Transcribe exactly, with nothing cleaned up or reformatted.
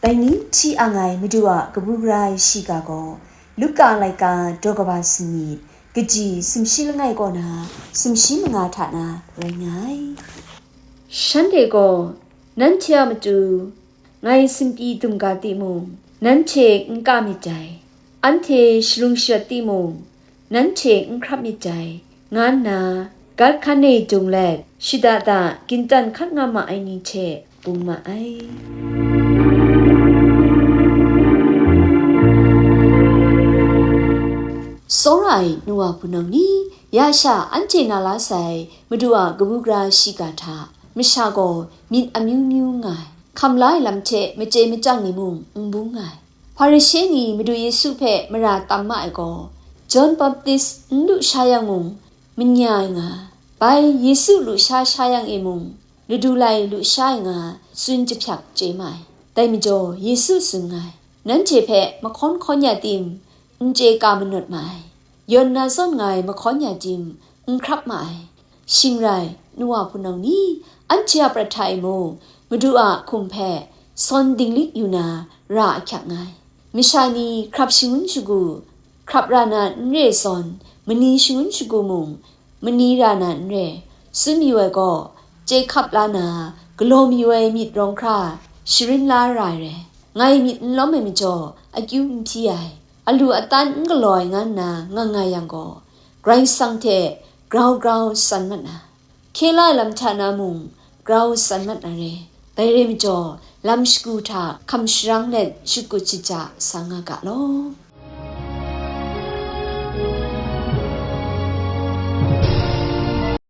Dai ni hti ang ai Madu a kabu gara ai shiga gaw, Luka laika daw kaba sanit, kaji sumshi langai kaw na sumshi manga hta na rai nga ai. Shanhte gaw, nanhte a matu ngai sumpi dum ga timung, nanhte n ka myit dai. Anhte shalung sharat timung, nanhte n hkrap myit dai, nga nna, gat hkan e dung let, shada da gintan hkat nga ma ai ni hte bung ma ai. Tsawra ai nu wa hpunau ni, ya sha anhte na la sai Madu a kabu gara shiga hta, masha gaw myit amyu myu nga ai, hkam la ai lam hte machye machyang ni mung n bung ai. Hparishe ni Madu Yesu hpe mara tam ma ai gaw, John Baptist n lusha yang mung, manya ai nga, bai Yesu lusha sha yang e mung, Ladu lai lusha ai nga, tsun jahpyak chye ma ai. Dai majaw Yesu tsun nga ai, nanhte hpe mahkawn hkawn ya tim, n chye ka manawt ma ai, yawn na zawn nga ai mahkawn ya tim, n hkrap ma ai. Shing rai, nu wa hpunau ni, anhte a prat hta e mung, Madu a hkum hpe sawn dinglik yu na ra ahkyak nga ai. Masha ni hkrap shangun shagu, hkrap ra na n re zawn, mani shangun shagu mung, mani ra na n re, tsun mayu ai gaw, chye hkap la na, galaw mayu ai myit rawng hkra, sharin la ra ai re. Ngai myit n lawm ai majaw, akyu n hpyi ai, alu atan n galaw ai nga nna nga nga yang gaw, Karai Kasang hte grau grau san mat na, hkye la ai lam hta na mung grau san mat na re. Dai re majaw, lam shagu hta hkam sharang let shakut shaja sa nga ga law.